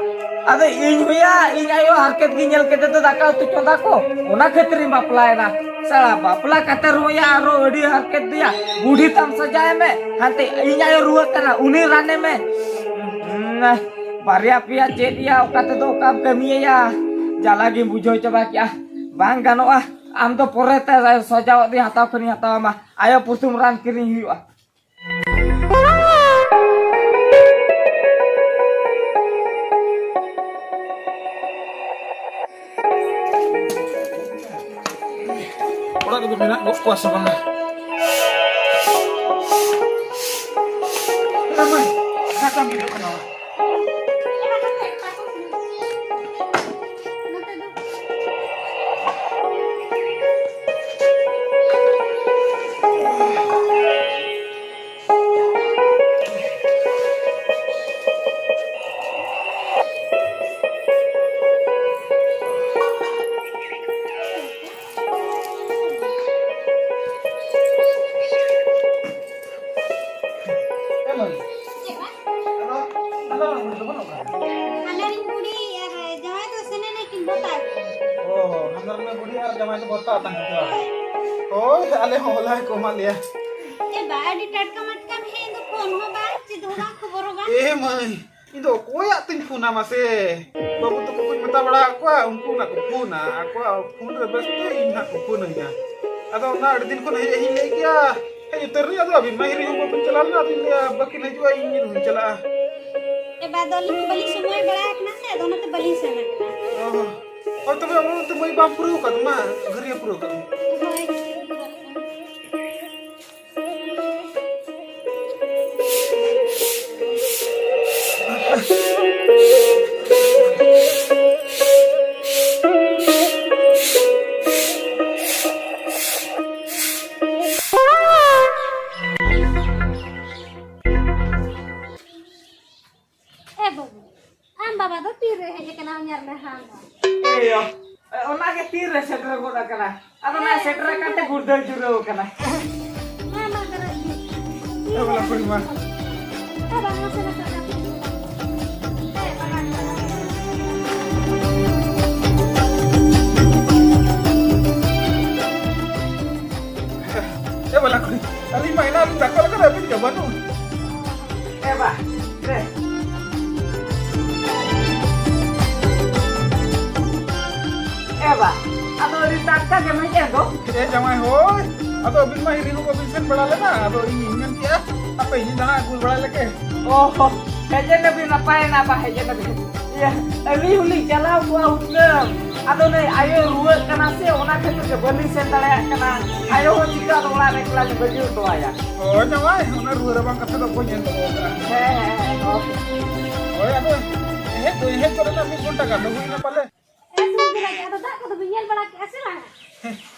ᱟᱫᱚ ᱤᱧ ᱦᱚᱸᱭᱟ, ᱤᱧ ᱟᱭᱳ ᱦᱟᱨᱠᱮᱛ ᱜᱮ ᱧᱮᱞ ᱠᱟᱛᱮ ᱫᱚ ᱫᱟᱠᱟ ᱩᱛᱩ ᱪᱚᱸᱫᱟ ᱠᱚ, ᱚᱱᱟ ᱠᱷᱟᱹᱛᱤᱨᱤᱧ ᱵᱟᱯᱞᱟᱭᱮᱱᱟ᱾ ᱥᱟᱞᱟ ᱵᱟᱯᱞᱟ ᱠᱟᱛᱮ ᱨᱮᱦᱚᱸᱭᱟ ᱟᱨᱚ ᱟᱹᱰᱤ ᱦᱟᱨᱠᱮᱛ ᱫᱚᱭᱟ᱾ ᱵᱩᱰᱷᱤ ᱛᱟᱢ ᱥᱟᱡᱟᱭ ᱢᱮ, ᱦᱟᱱᱛᱮ ᱤᱧ ᱟᱭᱳ ᱨᱩᱣᱟᱹᱜ ᱠᱟᱱᱟ, ᱩᱱᱤ ᱨᱟᱱᱮ ᱢᱮ᱾ ᱦᱩᱸ, ᱵᱟᱨᱭᱟ ᱯᱮᱭᱟ ᱪᱮᱫ ᱭᱟ, ᱚᱠᱟ ᱛᱮᱫᱚ ᱚᱠᱟᱢ ᱠᱟᱹᱢᱤᱭᱟᱭᱟ? ᱡᱟᱞᱟ ᱜᱮᱧ ᱵᱩᱡᱷᱟᱹᱣ ᱪᱟᱵᱟ ᱠᱮᱜᱼᱟ᱾ ᱵᱟᱝ ᱜᱟᱱᱚᱜᱼᱟ, ᱟᱢ ᱫᱚ ᱯᱚᱨᱮ ᱛᱮ ᱥᱟᱡᱟᱣᱟᱜ ᱫᱚᱧ ᱦᱟᱛᱟᱣ ᱠᱷᱟᱱᱤᱧ ᱦᱟᱛᱟᱣ ᱟᱢᱟ᱾ ᱟᱭᱳ ᱯᱨᱚᱛᱷᱚᱢ ᱨᱟᱱ ᱠᱤᱨᱤᱧ ᱦᱩᱭᱩᱜᱼᱟ᱾ ᱚᱲᱟᱜ ᱨᱮᱫᱚ ᱢᱮᱱᱟᱜ ᱜᱚᱫ ᱠᱚᱣᱟ ᱥᱮ ᱵᱟᱝᱟ? ᱮ ᱢᱟᱹᱭ, ᱚᱠᱟ ᱠᱟᱢ ᱦᱤᱡᱩᱜ ᱠᱟᱱᱟ? ᱮ ᱢᱟᱹᱭ, ᱪᱮᱫ ᱵᱟᱝ? ᱟᱫᱚ ᱦᱟᱸᱰᱮ ᱨᱤᱱ ᱵᱩᱰᱷᱤ ᱟᱨ ᱡᱟᱶᱟᱭ ᱫᱚ ᱥᱮᱱ ᱮᱱᱟ ᱠᱤᱱ ᱵᱷᱚᱨᱛᱟ ᱟᱹᱜᱩ᱾ ᱚ, ᱦᱟᱸᱰᱮ ᱨᱤᱱ ᱵᱩᱰᱷᱤ ᱟᱨ ᱡᱟᱶᱟᱭ ᱫᱚ ᱵᱷᱚᱨᱛᱟ ᱟᱛᱟᱝ ᱠᱤᱱ ᱪᱟᱞᱟᱣ ᱮᱱᱟ᱾ ᱦᱳᱭ, ᱟᱞᱮ ᱦᱚᱸ ᱦᱚᱞᱟᱭ ᱠᱚ ᱮᱢᱟᱫ ᱞᱮᱭᱟ᱾ ᱮ ᱵᱟ, ᱟᱹᱰᱤ ᱴᱟᱴᱠᱟ ᱢᱟᱴᱠᱟᱢ ᱦᱮᱡ ᱮᱱ ᱫᱚ, ᱯᱷᱳᱱ ᱦᱚᱸ ᱵᱟᱝ, ᱪᱮᱫ ᱦᱚᱸ ᱵᱟᱝ, ᱠᱷᱚᱵᱚᱨ ᱦᱚᱸ ᱵᱟᱝ᱾ ᱮ ᱢᱟᱹᱭ, ᱤᱧ ᱫᱚ ᱚᱠᱚᱭᱟᱜ ᱛᱤᱧ ᱯᱷᱳᱱᱟ ᱢᱟᱥᱮ? ᱵᱟᱹᱵᱩ ᱛᱟᱠᱚ ᱠᱚᱧ ᱢᱮᱛᱟ ᱵᱟᱲᱟ ᱟᱠᱚᱣᱟ, ᱩᱱᱠᱩ ᱱᱟᱜ ᱠᱚ ᱯᱷᱳᱱᱟ, ᱟᱠᱚᱣᱟᱜ ᱯᱷᱳᱱ ᱨᱮ ᱵᱮᱥᱛᱮ ᱤᱧ ᱱᱟᱜ ᱠᱚ ᱯᱷᱳᱱᱟᱹᱧᱟ᱾ ᱟᱫᱚ ᱚᱱᱟ ᱟᱹᱰᱤ ᱫᱤᱱ ᱠᱷᱚᱱ ᱦᱮᱡ ᱤᱧ ᱞᱟᱹᱭ ᱠᱮᱭᱟ, ᱦᱮᱡ ᱩᱛᱟᱹᱨ ᱨᱮ, ᱟᱫᱚ ᱟᱹᱵᱤᱱ ᱢᱟ ᱦᱤᱨᱤ ᱦᱚᱸ ᱵᱟᱹᱵᱤᱱ ᱪᱟᱞᱟᱣ ᱞᱮᱱᱟ, ᱟᱫᱚᱧ ᱞᱟᱹᱭᱟ ᱵᱟᱹᱠᱤᱱ ᱦᱤᱡᱩᱜᱼᱟ, ᱤᱧ ᱧᱤᱨ ᱦᱚᱸᱧ ᱪᱟᱞᱟᱜᱼᱟ᱾ ᱮ ᱵᱟ, ᱫᱚ ᱟᱹᱞᱤᱧ ᱵᱟᱹᱞᱤᱧ ᱥᱚᱢᱚᱭ ᱵᱟᱲᱟ ᱟᱠᱟᱱᱟ ᱥᱮ, ᱟᱫᱚ ᱚᱱᱟᱛᱮ ᱵᱟᱹᱞᱤᱧ ᱥᱮᱱ ᱟᱠᱟᱱᱟ᱾ ᱚ, ᱦᱳᱭ ᱛᱚᱵᱮ ᱟᱢ ᱫᱚ ᱢᱟᱹᱭ ᱵᱟᱢ ᱯᱩᱨᱟᱹᱣ ᱠᱟᱫ ᱢᱟ, ᱜᱷᱟᱹᱨᱭᱟᱹ ᱯᱩᱨᱟᱹᱣ ᱠᱟᱜ ᱢᱮ᱾ ᱦᱳᱭ᱾ ᱮ ᱵᱟᱹᱵᱩ, ᱟᱢ ᱵᱟᱵᱟ ᱫᱚ ᱛᱤᱨᱮ ᱦᱮᱡ ᱟᱠᱟᱱᱟ, ᱧᱮᱞ ᱢᱮ ᱦᱟᱸᱜ᱾ ᱮᱭᱳ, ᱚᱱᱟ ᱜᱮ ᱛᱤᱨᱮ ᱥᱮᱴᱮᱨ ᱜᱚᱫ ᱟᱠᱟᱱᱟ᱾ ᱟᱫᱚ ᱱᱟ ᱥᱮᱴᱮᱨ ᱟᱠᱟᱱ ᱛᱮ ᱜᱩᱲᱫᱟᱹᱣ ᱡᱩᱨᱟᱹᱣ ᱟᱠᱟᱱᱟ᱾ ᱢᱟ, ᱢᱟ, ᱠᱟᱨᱟ ᱤᱫᱤ᱾ ᱮ ᱵᱟᱞᱟ ᱠᱩᱲᱤ ᱢᱟ᱾ ᱮ ᱵᱟᱝ, ᱱᱟᱥᱮ, ᱱᱟᱥᱮ ᱠᱟᱹᱴᱤᱡ ᱫᱚ᱾ ᱮ ᱵᱟᱝ᱾ ᱮ ᱵᱟᱞᱟ ᱠᱩᱲᱤ, ᱟᱹᱞᱤᱧ ᱢᱟ ᱮᱱᱟᱱ ᱫᱟᱠᱟ ᱞᱮᱠᱟ ᱟᱹᱵᱤᱱ ᱜᱮ ᱵᱟᱹᱱᱩᱜ᱾ ᱮ ᱵᱟ, ᱫᱮ᱾ ᱮ ᱵᱟ, ᱟᱫᱚ ᱟᱹᱰᱤ ᱴᱟᱴᱠᱟ ᱜᱮᱢ ᱦᱮᱡ ᱮᱱ ᱫᱚ᱾ ᱮ ᱡᱟᱶᱟᱭ, ᱦᱳᱭ᱾ ᱟᱫᱚ ᱟᱹᱵᱤᱱ ᱢᱟ ᱦᱤᱨᱤ ᱦᱚᱸ ᱵᱟᱹᱵᱤᱱ ᱥᱮᱱ ᱵᱟᱲᱟ ᱞᱮᱱᱟ᱾ ᱟᱫᱚ ᱤᱧ ᱤᱧ ᱢᱮᱱ ᱠᱮᱜᱼᱟ, ᱦᱟᱯᱮ ᱤᱧ ᱫᱟᱬᱟ ᱟᱹᱜᱩ ᱵᱟᱲᱟᱭ ᱞᱮᱜᱮ᱾ ᱚ, ᱦᱮᱡ ᱮᱱ ᱟᱹᱵᱤᱱ, ᱱᱟᱯᱟᱭ ᱮᱱᱟ ᱵᱟ, ᱦᱮᱡ ᱮᱱ ᱟᱹᱵᱤᱱ᱾ ᱤᱭᱟᱹ, ᱟᱹᱞᱤᱧ ᱦᱚᱸᱞᱤᱧ ᱪᱟᱞᱟᱣ ᱠᱚᱜᱼᱟ ᱦᱩᱱᱟᱹᱝ᱾ ᱟᱫᱚ ᱱᱩᱭ ᱟᱭᱳ ᱨᱩᱣᱟᱹᱜ ᱠᱟᱱᱟ ᱥᱮ, ᱚᱱᱟ ᱠᱷᱟᱹᱛᱤᱨ ᱛᱮ ᱵᱟᱹᱞᱤᱧ ᱥᱮᱱ ᱫᱟᱲᱮᱭᱟᱜ ᱠᱟᱱᱟ᱾ ᱟᱭᱳ ᱦᱚᱸ ᱪᱤᱠᱟᱹ ᱟᱫᱚ ᱚᱲᱟᱜ ᱨᱮ ᱮᱠᱞᱟ ᱞᱤᱧ ᱵᱟᱹᱜᱤ ᱦᱚᱴᱚ ᱟᱭᱟ᱾ ᱦᱳᱭ ᱡᱟᱶᱟᱭ, ᱚᱱᱟ ᱨᱩᱣᱟᱹ ᱨᱟᱵᱟᱝ ᱠᱟᱛᱷᱟ ᱫᱚ ᱵᱟᱹᱧ ᱢᱮᱱ ᱫᱚᱦᱚ ᱠᱟᱜᱼᱟ᱾ ᱦᱮᱸ, ᱦᱮᱸ, ᱦᱮᱸ, ᱦᱳᱭ᱾ ᱦᱳᱭ, ᱟᱫᱚ ᱦᱮᱡ ᱫᱚ ᱦᱮᱡ ᱜᱚᱫ ᱮᱱᱟ, ᱢᱤᱫ ᱜᱷᱚᱱᱴᱟ ᱜᱟᱱ ᱫᱚ ᱦᱩᱭᱱᱟ ᱯᱟᱞᱮ᱾ ᱦᱮᱸ, ᱥᱩᱨ ᱜᱮ ᱞᱟᱹᱜᱤᱫ᱾ ᱟᱫᱚ ᱫᱟᱜ ᱠᱚᱫᱚ ᱵᱤᱱ ᱧᱮᱞ ᱵᱟᱲᱟ ᱠᱮᱜᱼᱟ ᱥᱮ ᱵᱟᱝ?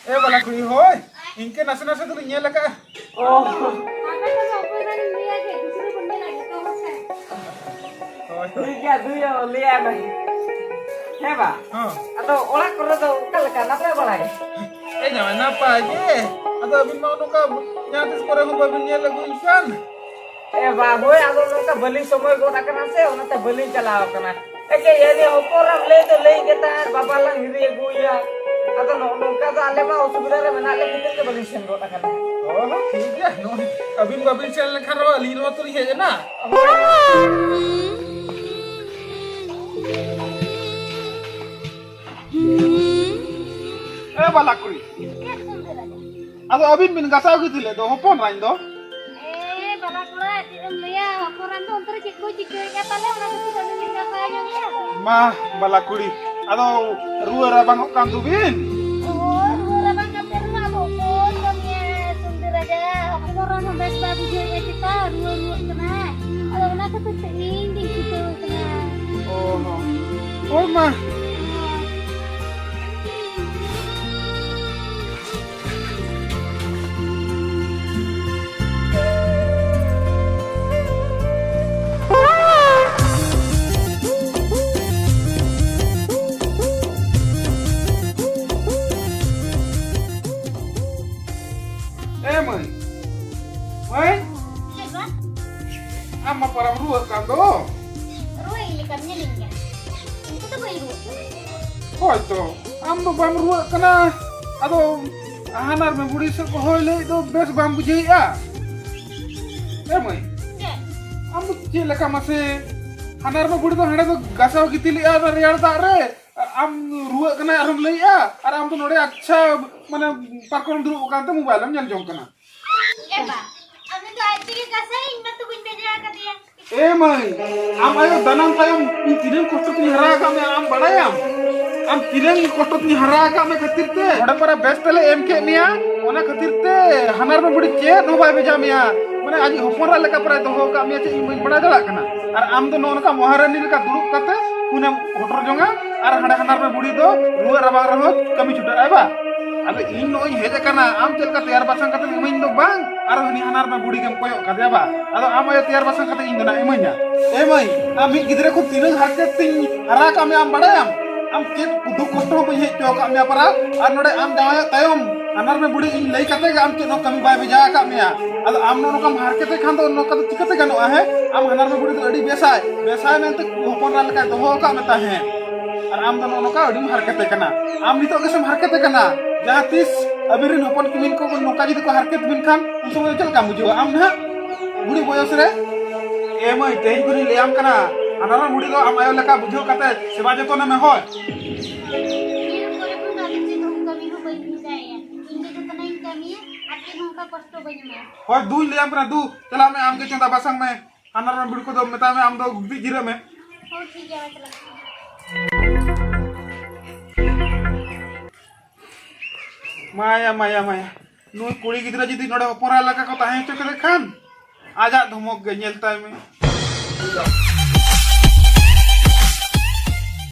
ᱮ ᱵᱟᱞᱟ ᱠᱩᱲᱤ, ᱦᱳᱭ, ᱤᱱᱠᱟᱹ ᱱᱟᱥᱮ ᱱᱟᱥᱮ ᱫᱚᱞᱤᱧ ᱧᱮᱞ ᱟᱠᱟᱜᱼᱟ᱾ ᱚ᱾ ᱟᱯᱮ ᱠᱚᱫᱚ ᱚᱠᱚᱭ ᱨᱮᱱ ᱞᱟᱹᱭᱟ ᱡᱮ ᱫᱩᱥᱨᱟᱹ ᱵᱚᱱ ᱧᱮᱞᱟ ᱡᱚᱛᱚ ᱦᱚᱲ ᱥᱮ? ᱦᱳᱭ, ᱦᱳᱭ᱾ ᱴᱷᱤᱠ ᱜᱮᱭᱟ, ᱫᱩᱭ ᱞᱟᱹᱭᱟ ᱵᱷᱟᱹᱭ᱾ ᱦᱮᱸ ᱵᱟ? ᱦᱚᱸ᱾ ᱟᱫᱚ ᱚᱲᱟᱜ ᱠᱚᱨᱮ ᱫᱚ ᱚᱠᱟ ᱞᱮᱠᱟ, ᱱᱟᱯᱟᱭ ᱵᱟᱲᱟ ᱜᱮ? ᱮ ᱡᱟᱶᱟᱭ, ᱱᱟᱯᱟᱭ ᱜᱮ᱾ ᱟᱫᱚ ᱟᱹᱵᱤᱱ ᱢᱟ ᱱᱚᱝᱠᱟ ᱡᱟᱦᱟᱸ ᱛᱤᱥ ᱠᱚᱨᱮ ᱦᱚᱸ ᱵᱟᱹᱵᱤᱱ ᱧᱮᱞ ᱟᱹᱜᱩᱭ ᱠᱟᱱ᱾ ᱮ ᱵᱟ, ᱦᱳᱭ, ᱟᱫᱚ ᱱᱚᱝᱠᱟ ᱵᱟᱹᱞᱤᱧ ᱥᱚᱢᱚᱭ ᱜᱚᱫ ᱟᱠᱟᱱᱟ ᱥᱮ, ᱚᱱᱟᱛᱮ ᱵᱟᱹᱞᱤᱧ ᱪᱟᱞᱟᱣ ᱟᱠᱟᱱᱟ᱾ ᱮ ᱪᱮᱫ, ᱮ ᱡᱮ ᱦᱚᱯᱚᱱ ᱮᱨᱟᱢ ᱞᱟᱹᱭ ᱫᱚ ᱞᱟᱹᱭ ᱜᱮ ᱛᱟᱦᱮᱸᱫ, ᱵᱟᱵᱟ ᱞᱟᱝ ᱦᱤᱨᱤ ᱟᱹᱜᱩᱭᱟ᱾ ᱟᱫᱚ ᱱᱚᱜᱼᱚ ᱱᱚᱝᱠᱟ ᱫᱚ ᱟᱞᱮ ᱢᱟ ᱚᱥᱩᱵᱤᱫᱷᱟ ᱨᱮ ᱢᱮᱱᱟᱜ ᱞᱮ ᱠᱷᱟᱹᱛᱤᱨ ᱛᱮ ᱵᱟᱹᱞᱤᱧ ᱥᱮᱱ ᱜᱚᱫ ᱟᱠᱟᱱᱟ᱾ ᱦᱚᱸ, ᱦᱚᱸ, ᱴᱷᱤᱠ ᱜᱮᱭᱟ᱾ ᱱᱚᱜᱼᱚᱭ ᱟᱹᱵᱤᱱ ᱵᱟᱹᱵᱤᱱ ᱥᱮᱱ ᱞᱮᱱᱠᱷᱟᱱ ᱨᱮᱦᱚᱸ ᱟᱹᱞᱤᱧ ᱨᱮᱦᱚᱸ ᱛᱚᱞᱤᱧ ᱦᱮᱡ ᱮᱱᱟ᱾ ᱮ ᱵᱟᱞᱟ ᱠᱩᱲᱤ, ᱟᱫᱚ ᱟᱹᱵᱤᱱ ᱵᱤᱱ ᱜᱟᱥᱟᱣ ᱜᱤᱛᱤᱞ ᱞᱮᱫ ᱫᱚ ᱦᱚᱯᱚᱱ ᱨᱟᱧ ᱫᱚ? ᱮ ᱵᱟᱞᱟ ᱠᱚᱲᱟ, ᱪᱮᱫ ᱮᱢ ᱞᱟᱹᱭᱟ, ᱦᱚᱯᱚᱱ ᱨᱟᱱ ᱫᱚ ᱚᱱᱛᱮ ᱨᱮ ᱪᱮᱫ ᱠᱚᱭ ᱪᱤᱠᱟᱹᱭᱮᱫᱼᱟ ᱯᱟᱞᱮ, ᱚᱱᱟ ᱠᱷᱟᱹᱛᱤᱨ ᱟᱹᱞᱤᱧ ᱞᱤᱧ ᱜᱟᱥᱟᱣ ᱧᱚᱜᱮᱫᱼᱟ᱾ ᱢᱟ, ᱵᱟᱞᱟ ᱠᱩᱲᱤ, ᱟᱫᱚ ᱨᱩᱣᱟᱹ ᱨᱟᱵᱟᱝᱚᱜ ᱠᱟᱱ ᱫᱚᱵᱤᱱ? ᱦᱳᱭ, ᱨᱩᱣᱟᱹ ᱨᱟᱵᱟᱝ ᱠᱟᱛᱮ ᱨᱮᱦᱚᱸ ᱟᱫᱚ ᱚᱠᱚᱭ ᱠᱟᱹᱢᱤᱭᱟ, ᱥᱩᱱᱫᱚᱨ ᱨᱟᱡᱟ? ᱦᱚᱯᱚᱱ ᱨᱟᱱ ᱦᱚᱸ ᱵᱮᱥ ᱵᱟᱭ ᱵᱩᱡᱷᱟᱹᱣᱮᱫᱼᱟ ᱪᱮᱛᱟ, ᱨᱩᱣᱟᱹ ᱨᱩᱣᱟᱹᱜ ᱠᱟᱱᱟᱭ᱾ ᱟᱫᱚ ᱚᱱᱟ ᱠᱷᱟᱹᱛᱤᱨ ᱛᱮ ᱤᱧ ᱜᱤᱧ ᱪᱷᱩᱴᱟᱹᱣ ᱠᱟᱱᱟ᱾ ᱚ ᱦᱚᱸ᱾ ᱦᱳᱭ ᱢᱟ᱾ ᱮ ᱢᱟᱹᱭ, ᱢᱟᱹᱭ, ᱪᱮᱫ ᱵᱟ? ᱟᱢ ᱢᱟ ᱯᱟᱨᱟᱢ ᱨᱩᱣᱟᱹᱜ ᱠᱟᱱ ᱫᱚ᱾ ᱨᱩᱣᱟᱹ ᱤᱧ ᱞᱮᱠᱟᱢ ᱧᱮᱞᱤᱧ ᱠᱟᱱᱟ? ᱤᱧ ᱠᱚᱫᱚ ᱵᱟᱹᱧ ᱨᱩᱣᱟᱹᱜ ᱠᱟᱱᱟ᱾ ᱦᱳᱭ ᱛᱚ, ᱟᱢ ᱫᱚ ᱵᱟᱢ ᱨᱩᱣᱟᱹᱜ ᱠᱟᱱᱟ, ᱟᱫᱚ ᱦᱟᱱᱟᱨ ᱢᱮ ᱵᱩᱲᱦᱤ ᱥᱮᱫ ᱠᱚ ᱦᱚᱭ ᱞᱟᱹᱜᱤᱫ ᱫᱚ ᱵᱮᱥ ᱵᱟᱢ ᱵᱩᱡᱷᱟᱹᱣᱮᱫᱼᱟ᱾ ᱮ ᱢᱟᱹᱭ, ᱪᱮᱫ? ᱟᱢ ᱫᱚ ᱪᱮᱫ ᱞᱮᱠᱟ ᱢᱟᱥᱮ? ᱦᱟᱱᱟᱨ ᱢᱮ ᱵᱩᱲᱦᱤ ᱫᱚ ᱦᱟᱸᱰᱮ ᱫᱚ ᱜᱟᱥᱟᱣ ᱜᱤᱛᱤᱞᱮᱜᱼᱟ ᱚᱱᱟ ᱨᱮᱭᱟᱲ ᱫᱟᱜ ᱨᱮ, ᱟᱢ ᱨᱩᱣᱟᱹᱜ ᱠᱟᱱᱟᱭ ᱟᱨᱦᱚᱢ ᱞᱟᱹᱭᱮᱜᱼᱟ, ᱟᱨ ᱟᱢ ᱫᱚ ᱱᱚᱰᱮ ᱟᱪᱪᱷᱟ, ᱢᱟᱱᱮ, ᱯᱟᱨᱠᱚᱢ ᱨᱮᱢ ᱫᱩᱲᱩᱵ ᱟᱠᱟᱱ ᱛᱮ ᱢᱳᱵᱟᱭᱤᱞ ᱮᱢ ᱧᱮᱞ ᱡᱚᱝ ᱠᱟᱱᱟ᱾ ᱮ ᱵᱟ, ᱩᱱᱤ ᱫᱚ ᱟᱡ ᱛᱮᱜᱮ ᱜᱟᱥᱟᱭ, ᱤᱧ ᱢᱟᱛᱚ ᱵᱟᱹᱧ ᱵᱷᱮᱡᱟ ᱟᱠᱟᱫᱮᱭᱟ᱾ ᱮ ᱢᱟᱹᱭ, ᱟᱢ ᱟᱭᱳ ᱫᱟᱱᱟᱝ ᱛᱟᱭᱚᱢ ᱤᱧ ᱛᱤᱱᱟᱹᱜ ᱠᱚᱥᱴᱚ ᱛᱤᱧ ᱦᱟᱨᱟ ᱟᱠᱟᱫ ᱢᱮᱭᱟ, ᱟᱢ ᱵᱟᱲᱟᱭᱟᱢ? ᱟᱢ ᱛᱤᱱᱟᱹᱜ ᱠᱚᱥᱴᱚ ᱛᱤᱧ ᱦᱟᱨᱟ ᱟᱠᱟᱫ ᱢᱮ ᱠᱷᱟᱹᱛᱤᱨ ᱛᱮ ᱱᱚᱰᱮ ᱯᱟᱨᱟ ᱵᱮᱥ ᱛᱮᱞᱮ ᱮᱢ ᱠᱮᱫ ᱢᱮᱭᱟ, ᱚᱱᱟ ᱠᱷᱟᱹᱛᱤᱨ ᱛᱮ ᱦᱟᱱᱟᱨ ᱢᱮ ᱵᱩᱰᱷᱤ ᱪᱮᱫ ᱦᱚᱸ ᱵᱟᱭ ᱵᱷᱮᱡᱟ ᱢᱮᱭᱟ᱾ ᱢᱟᱱᱮ ᱟᱡ ᱦᱚᱯᱚᱱ ᱮᱨᱟ ᱞᱮᱠᱟ ᱯᱟᱨᱟᱭ ᱫᱚᱦᱚ ᱟᱠᱟᱫ ᱢᱮᱭᱟ, ᱪᱮᱫ ᱤᱧ ᱵᱟᱹᱧ ᱵᱟᱲᱟᱭ ᱫᱟᱲᱮᱭᱟᱜ ᱠᱟᱱᱟ᱾ ᱟᱨ ᱟᱢ ᱫᱚ ᱱᱚᱜᱼᱚ ᱱᱚᱝᱠᱟ ᱢᱚᱦᱟᱨᱟᱱᱤ ᱞᱮᱠᱟ ᱫᱩᱲᱩᱵ ᱠᱟᱛᱮ ᱯᱷᱳᱱᱮᱢ ᱦᱚᱴᱚᱨ ᱡᱚᱝᱟ ᱟᱨ ᱦᱟᱸᱰᱮ ᱦᱟᱱᱟᱨ ᱢᱮ ᱵᱩᱲᱦᱤ ᱫᱚ ᱨᱩᱣᱟᱹ ᱨᱟᱵᱟᱝ ᱨᱮᱦᱚᱸ ᱠᱟᱹᱢᱤ ᱪᱷᱩᱴᱟᱹᱜᱼᱟᱭ ᱵᱟ? ᱟᱫᱚ ᱤᱧ ᱱᱚᱜᱼᱚᱭ ᱤᱧ ᱦᱮᱡ ᱟᱠᱟᱱᱟ, ᱟᱢ ᱪᱮᱫ ᱞᱮᱠᱟ ᱛᱮᱭᱟᱨ ᱵᱟᱥᱟᱝ ᱠᱟᱛᱮᱢ ᱤᱢᱟᱹᱧ ᱫᱚ ᱵᱟᱝ, ᱟᱨ ᱦᱟᱹᱱᱤ ᱦᱟᱱᱟᱨ ᱢᱮ ᱵᱩᱲᱦᱤ ᱜᱮᱢ ᱠᱚᱭᱚᱜ ᱠᱟᱫᱮᱭᱟ ᱵᱟ? ᱟᱫᱚ ᱟᱢ ᱟᱭᱳ ᱛᱮᱭᱟᱨ ᱵᱟᱥᱟᱝ ᱠᱟᱛᱮ ᱤᱧ ᱫᱚ ᱱᱟᱜ ᱤᱢᱟᱹᱧᱟ? ᱮ ᱢᱟᱹᱭ, ᱟᱢ ᱢᱤᱫ ᱜᱤᱫᱽᱨᱟᱹ ᱠᱷᱚᱱ ᱛᱤᱱᱟᱹᱜ ᱦᱟᱨᱠᱮᱛ ᱛᱤᱧ ᱦᱟᱨᱟ ᱟᱠᱟᱫ ᱢᱮᱭᱟ ᱟᱢ ᱵᱟᱲᱟᱭᱟᱢ? ᱟᱢ ᱪᱮᱫ ᱫᱩᱠ ᱠᱚᱥᱴᱚ ᱦᱚᱸ ᱵᱟᱹᱧ ᱦᱮᱡ ᱦᱚᱪᱚ ᱟᱠᱟᱫ ᱢᱮᱭᱟ ᱯᱟᱨᱟ, ᱟᱨ ᱱᱚᱰᱮ ᱟᱢ ᱡᱟᱶᱟᱭᱚᱜ ᱛᱟᱭᱚᱢ ᱦᱟᱱᱟᱨ ᱢᱮ ᱵᱩᱲᱦᱤ ᱤᱧ ᱞᱟᱹᱭ ᱠᱟᱛᱮ ᱜᱮ ᱟᱢ ᱪᱮᱫ ᱦᱚᱸ ᱠᱟᱹᱢᱤ ᱵᱟᱭ ᱵᱷᱮᱡᱟ ᱟᱠᱟᱫ ᱢᱮᱭᱟ᱾ ᱟᱫᱚ ᱟᱢ ᱱᱚᱜᱼᱚ ᱱᱚᱝᱠᱟᱢ ᱦᱟᱨᱠᱮᱛᱮ ᱠᱷᱟᱱ ᱫᱚ ᱱᱚᱝᱠᱟ ᱫᱚ ᱪᱤᱠᱟᱹᱛᱮ ᱜᱟᱱᱚᱜᱼᱟ? ᱦᱮᱸ, ᱟᱢ ᱦᱟᱱᱟᱨ ᱢᱮ ᱵᱩᱲᱦᱤ ᱫᱚ ᱟᱹᱰᱤ ᱵᱮᱥᱟᱭ, ᱵᱮᱥᱟᱭ ᱢᱮᱱᱛᱮ ᱦᱚᱯᱚᱱ ᱮᱨᱟ ᱞᱮᱠᱟᱭ ᱫᱚᱦᱚ ᱟᱠᱟᱫ ᱢᱮ ᱛᱟᱦᱮᱸᱫ᱾ ᱟᱨ ᱟᱢ ᱫᱚ ᱱᱚᱜᱼᱚ ᱱᱚᱝᱠᱟ ᱟᱹᱰᱤᱢ ᱦᱟᱨᱠᱮᱛ ᱟᱠᱟᱱᱟ᱾ ᱟᱢ ᱱᱤᱛᱚᱜ ᱜᱮᱥᱮᱢ ᱦᱟᱨᱠᱮᱛ ᱟᱠᱟᱱᱟ, ᱡᱟᱦᱟᱸ ᱛᱤᱥ ᱟᱵᱤᱱ ᱨᱮᱱ ᱦᱚᱯᱚᱱ ᱠᱤᱢᱤᱱ ᱠᱚ ᱱᱚᱝᱠᱟ ᱡᱩᱫᱤ ᱠᱚ ᱦᱟᱨᱠᱮᱛ ᱵᱤᱱ ᱠᱷᱟᱱ, ᱩᱱ ᱥᱚᱢᱚᱭ ᱫᱚ ᱪᱮᱫ ᱞᱮᱠᱟᱢ ᱵᱩᱡᱷᱟᱹᱣᱟ ᱟᱢ ᱱᱟᱦᱟᱜ? ᱵᱩᱲᱦᱤ ᱵᱚᱭᱚᱥ ᱨᱮ᱾ ᱮ ᱢᱟᱹᱭ, ᱛᱮᱦᱮᱧ ᱠᱷᱚᱱᱤᱧ ᱞᱟᱹᱭᱟᱢ ᱠᱟᱱᱟ, ᱦᱟᱱᱟᱨᱟᱢ ᱵᱩᱲᱦᱤ ᱫᱚ ᱟᱢ ᱟᱭᱳ ᱞᱮᱠᱟ ᱵᱩᱡᱷᱟᱹᱣ ᱠᱟᱛᱮ ᱥᱮᱵᱟ ᱡᱚᱛᱚᱱᱮ ᱢᱮ, ᱦᱳᱭ᱾ ᱱᱤᱭᱟᱹ ᱯᱚᱨᱮ ᱠᱷᱚᱱ ᱫᱚ ᱟᱫᱚ ᱪᱮᱫ ᱦᱚᱸ ᱠᱟᱹᱢᱤ ᱦᱚᱸ ᱵᱟᱹᱧ ᱵᱷᱮᱡᱟᱭᱟ᱾ ᱤᱧ ᱜᱮ ᱡᱚᱛᱚᱱᱟᱜ ᱤᱧ ᱠᱟᱹᱢᱤᱭᱟ, ᱟᱨ ᱪᱮᱫ ᱦᱚᱸ ᱚᱱᱠᱟ ᱠᱚᱥᱴᱚ ᱵᱟᱹᱧ ᱮᱢᱟᱭᱟ᱾ ᱦᱳᱭ, ᱫᱩᱧ ᱞᱟᱹᱭᱟᱢ ᱠᱟᱱᱟ, ᱫᱩ, ᱪᱟᱞᱟᱜ ᱢᱮ, ᱟᱢ ᱜᱮ ᱪᱚᱸᱫᱟ ᱵᱟᱥᱟᱝ ᱢᱮ᱾ ᱦᱟᱱᱟᱨᱟᱢ ᱵᱩᱲᱦᱤ ᱠᱚᱫᱚ ᱢᱮᱛᱟᱭ ᱢᱮ, ᱟᱢ ᱫᱚ ᱜᱤᱛᱤᱡ ᱡᱤᱨᱟᱹᱜ ᱢᱮ᱾ ᱦᱳᱭ, ᱴᱷᱤᱠ ᱜᱮᱭᱟ, ᱪᱟᱞᱟᱜ ᱠᱟᱱᱟ᱾ ᱢᱟᱭᱟ, ᱢᱟᱭᱟ, ᱢᱟᱭᱟ᱾ ᱱᱩᱭ ᱠᱩᱲᱤ ᱜᱤᱫᱽᱨᱟᱹ ᱡᱩᱫᱤ ᱱᱚᱰᱮ ᱦᱚᱯᱚᱱ ᱮᱨᱟ ᱞᱮᱠᱟ ᱠᱚ ᱛᱟᱦᱮᱸ ᱦᱚᱪᱚ ᱠᱮᱫᱮ ᱠᱷᱟᱱ, ᱟᱡᱟᱜ ᱫᱷᱚᱢᱚᱠ ᱜᱮ ᱧᱮᱞ ᱛᱟᱭ ᱢᱮ᱾